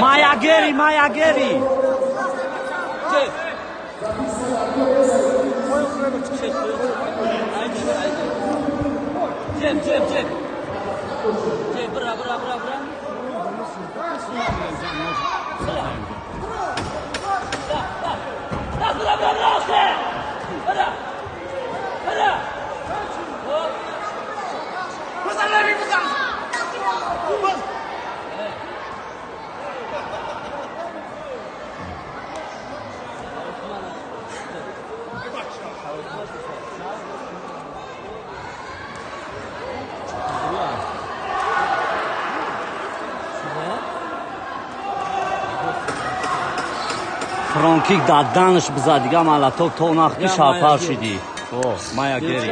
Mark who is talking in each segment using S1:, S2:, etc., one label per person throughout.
S1: Маягери, Маягери. Фронкик даданаш бизад, дига малаток то нахти шарпар шидӣ. О, Маягери.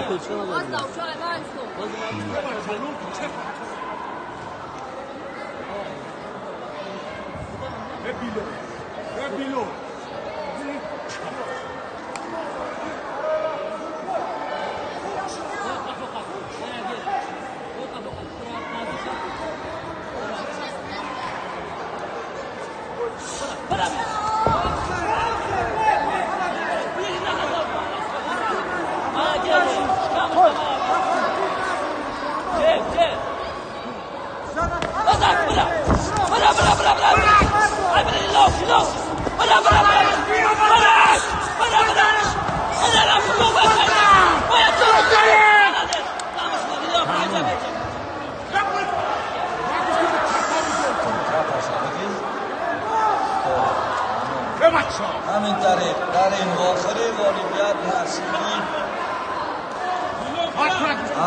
S2: همین طریق در این آخری غالبیت نصیبی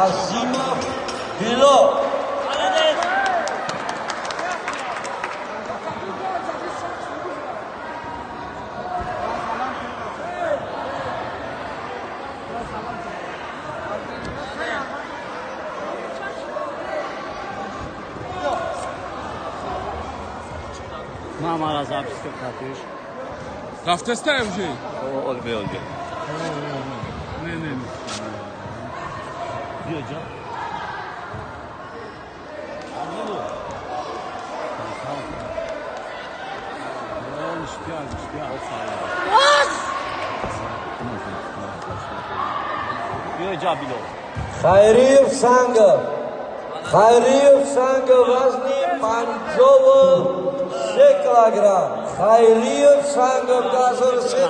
S2: عظیمов Билол.
S1: Мамара запись катиш.
S3: Рафтеста уже?
S1: Олбе, олбе.
S3: Не, не, не.
S1: Биё ҷа. Биё ҷа, Билол.
S2: Хайриев Сангов. Хайриев Сангов вазни 53 килограмм. Хайриев Сангов 2003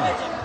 S2: 2000.